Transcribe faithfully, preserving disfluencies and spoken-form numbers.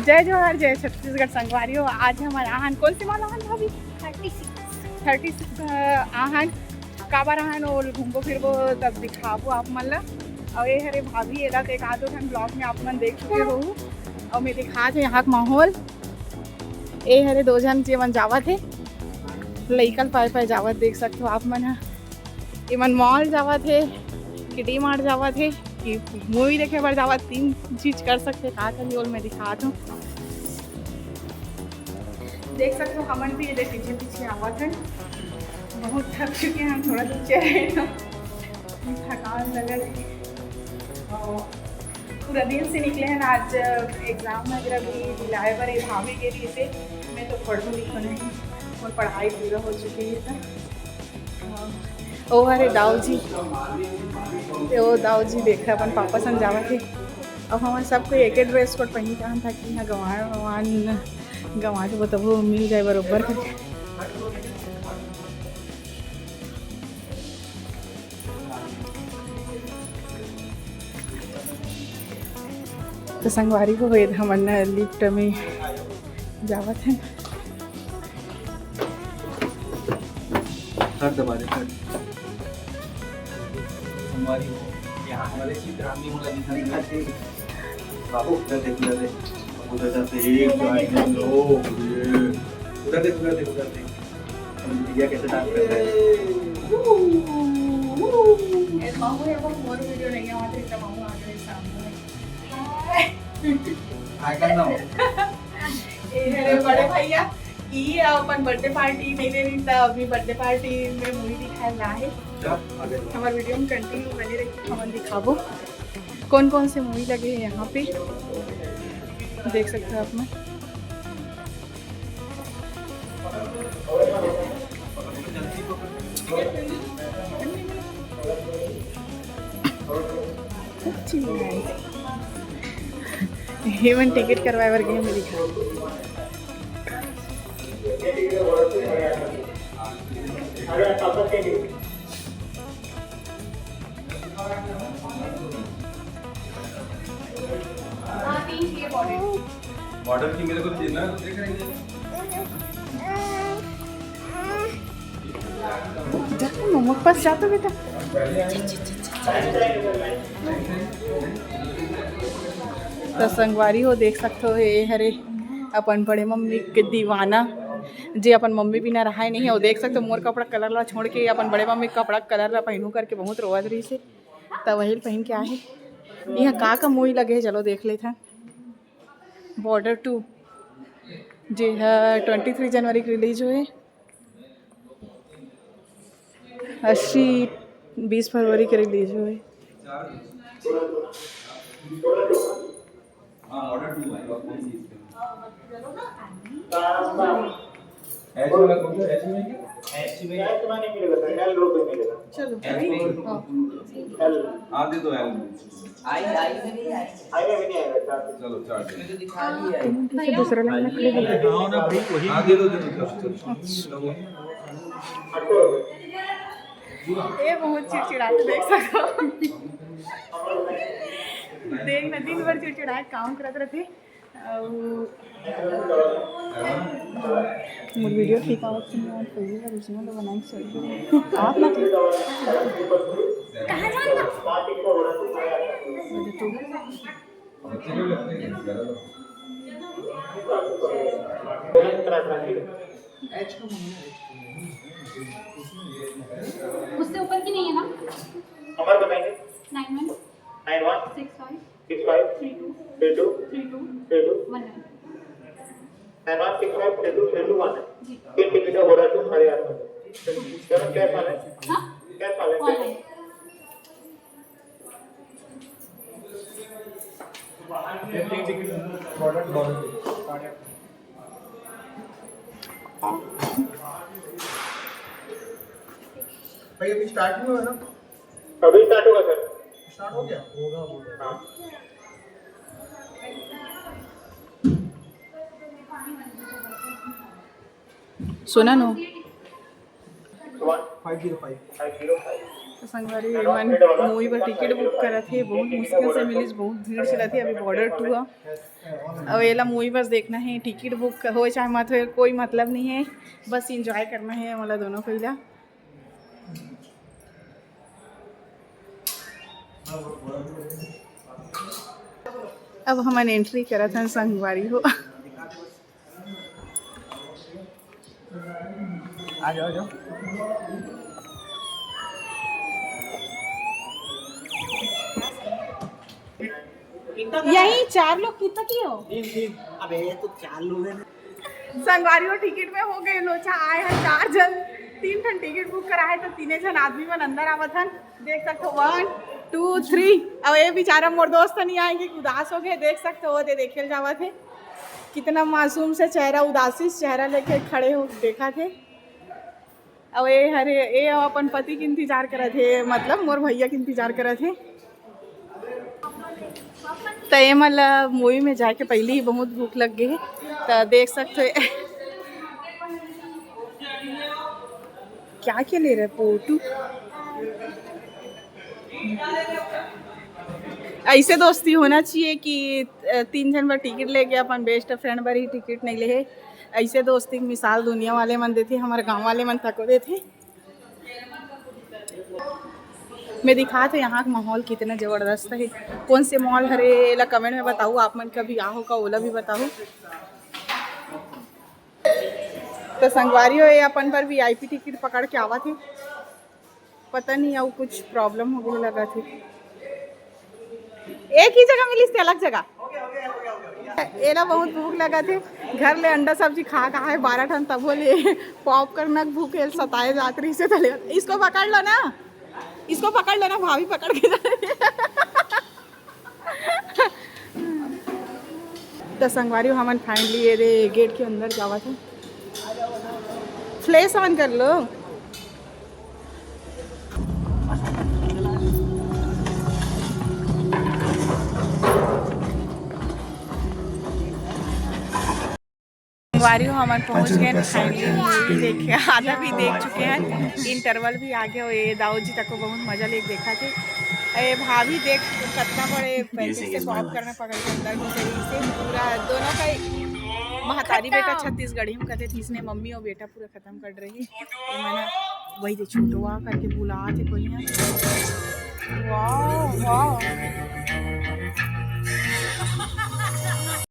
जय जोहार, जय छत्तीसगढ़ संगवारी हो। आज हमन आहन कोन से mall आहन भाभी? Thirty six. थर्टी सिक्स आहन। काबर आहन, वो घूमबो फिरबो, तब दिखाबो आप मन ला। और ये हरे भाभी, एला तो एक आधो ठन vlog में आप मन देख चुके हो। और मैं दिखात हे यहाँ का माहौल। ये हरे दो झन जेमन जावत हे, लइका ल पाए पाए जावत, देख सकते हो आप मन ह। एमन mall जावत हे कि D Mart जावत हे कि movie देखे बर जावत, तीन चीज कर सकते। का करी, ओल मैं दिखात हूँ। देख सकते हो, हमन भी ये देख पीछे पीछे आवत है। बहुत थक चुके हैं हम, थोड़ा सा चेहरे थकान लगे। और पूरा दिन से निकले हैं आज, exam वगैरह भी दिलाए बर ये भाभी के लिए से। मैं तो पढ़ू लिखू नहीं, मोर पढ़ाई पूरा हो चुकी है। तो ओ हरे दाऊ जी, ते ओ दाऊ जी देख रहे अपन पापा संग जावत हे। अब हमन सब कोई एके dress code पहिन के आन, ताकि यहाँ गंवार वंवार गंवा देबो तभो मिल जाए बरोबर करके। तो संगवारी हो, ये हमन lift में जावत हे। थर्ड दबा दे, थर्ड। हमारी यहाँ हमारे चित्रांगी मुला दिखा दिखा दे। बाबू, उधर देख, उधर देख। उधर जाते एक, दो, ये। उधर देख, उधर देख, उधर देख। हम भैया कैसे डांस कर रहे हैं। ए, मामू, ये वो मोर वीडियो नहीं है, वहाँ से इतना मामू आ गए सामने। हाय। हाय कर दो। ए, अरे बड़े भैया, ई अपन बर्थडे पार्टी नहीं दे रही था, अभी बर्थडे पार्टी में मूवी दिखाए ला है। हमारे वीडियो में कंटिन्यू बने रहिए, हमन दिखाबो कौन कौन से मूवी लगे हैं यहाँ पे, देख सकते हो आप में। ये मन टिकट करवाए बर गए मेरी घर। बॉर्डर की मेरे को देख रहे हैं। जा, मम्मा के पास जा तो बेटा। तो संगवारी हो, देख सकते हो, ये हरे अपन बड़े मम्मी के दीवाना, जे अपन मम्मी बिना रहाय नहीं है। वो देख सकते हो, मोर कपड़ा कलर ला छोड़ के अपन बड़े मम्मी के कपड़ा कलर ला पहनू करके बहुत रोवत रही से, तब वही पहन के आहे। यहाँ का का मूवी लगे है, चलो देख लेते हैं। बॉर्डर टू, जे है ट्वेंटी थ्री जनवरी के रिलीज हुए, अस्सी बीस फरवरी के रिलीज हुए। हाँ, ऑर्डर टू भाई, और कौन सी इसमें? एच वाला कौन सा? एच में है क्या? एच में। एच में नहीं मिलेगा सर, एल रोड में मिलेगा। चलो, एल भाई। हाँ। एल। हाँ, दे दो एल। आई, आई में नहीं आई। आई में भी नहीं आएगा, चार। चलो, चार दे। मैं तो दिखा दिया है। तुम कैसे दूसरा लाइन में खड़े हो गए? हाँ ना भाई, वही। हाँ, दे दो, दे दो, चलो, चलो। ये बहुत चिड़चिड़ाते, देख सकते हो। देख ना, दिन भर चिड़चिड़ाए काम करत रहते। अउ मोर वीडियो ठीक आवत कि नहीं आवत, पहली बार उसमें तो बनाए चल। आप ना कहाँ जाना? उससे ऊपर की नहीं है ना? नंबर बताएंगे। Nine one. Nine one. Six five. Six five. Three two. Three two. Three two. Three two. One nine. Nine one six five three two three two one. जी। तीन टिकट हो रहा है तुम्हारे हाथ में। सर, कैश वाला है? हाँ? कैश वाला है? ऑनलाइन। भाई, अभी स्टार्ट नहीं हुआ ना? अभी स्टार्ट होगा सर। स्टार्ट हो गया? होगा, होगा। हाँ। सुना no. One. Five zero five. Five zero five. तो संगवारी मन मूवी बर टिकट बुक करत हे, बहुत मुश्किल से मिलिस, बहुत भीड़ चलत हे अभी बॉर्डर टू ह। अब एला मूवी बस देखना हे, टिकट बुक होय चाहे मत होय, कोई मतलब नहीं है, बस एंजॉय करना है मोला दोनों कोई ला। अब हमन एंट्री करत हन संगवारी हो। आ जाओ, आ जाओ। यही चार लोग कितना की हो? तीन, तीन। अबे, ये तो चार लोग हैं। संगवारी हो, टिकट में हो गए लोचा, आए हैं चार जन, तीन ठन टिकट बुक करा है, तो तीने जन आदमी मन अंदर आवत हन। देख सकते हो, वन, टू, थ्री। अब ये बेचारा मोर दोस्त नहीं आएंगे, उदास हो गए। देख सकते हो, वो दे देखे जावत है, कितना मासूम से चेहरा, उदासी से चेहरा लेके खड़े हो देखा थे। अब ये हरे, ये अपन पति के इंतजार करत हे, मतलब मोर भैया के इंतजार करत हे। त ये मन ला मूवी में जाके पहले ही बहुत भूख लग गई है, तो देख सकते हो। क्या क्या ले रहे पोटू? ऐसे दोस्ती होना चाहिए कि अ, तीन जन बर टिकट लेके अपन बेस्ट फ्रेंड बर ही टिकट नहीं ले। ऐसे दोस्ती के मिसाल दुनिया वाले मन देथे, हमारे गांव वाले मन तको देथे। मैं दिखात हूँ यहाँ का माहौल कितना जबरदस्त है। कौन से मॉल हरे, एला कमेंट में बताओ, आप मन कभी आओ का, ओला भी बताओ। तो संगवारी हो, ये अपन बर वीआईपी टिकट पकड़ के आवा थे, पता नहीं अउ कुछ प्रॉब्लम हो गया लगा थे। एक ही जगह मिलिस थे, अलग जगह। एला बहुत भूख लगा थे, घर ले अंडा सब्जी खा खा है बारह ठन, तबो ले पॉपकॉर्न नक भूख एल सताए जात रही से तले। इसको पकड़ लो ना, इसको पकड़ लो ना, भाभी पकड़ के जा रही है। तो संगवारी हो, हमन फाइनली ये दे गेट के अंदर जावत है। फ्लैश ऑन कर लो। संगवारी हो, हमन पहुंच गए फाइनली मूवी देखे, आधा भी देख चुके हैं, इंटरवल भी आ गया। ये दाऊ जी तक को बहुत मजा लेके देखा थे। ये भाभी देख कितना बड़े पैकेट से पॉपकॉर्न पकड़ के अंदर घुसे रही से पूरा दोनों का ही महतारी बेटा छत्तीसगढ़ी में कहते थे, इसने मम्मी और बेटा पूरा खत्म कर रही है। ये मैंने वही दे छोटवा करके बुला थे कोई यहाँ। वाह, वाह।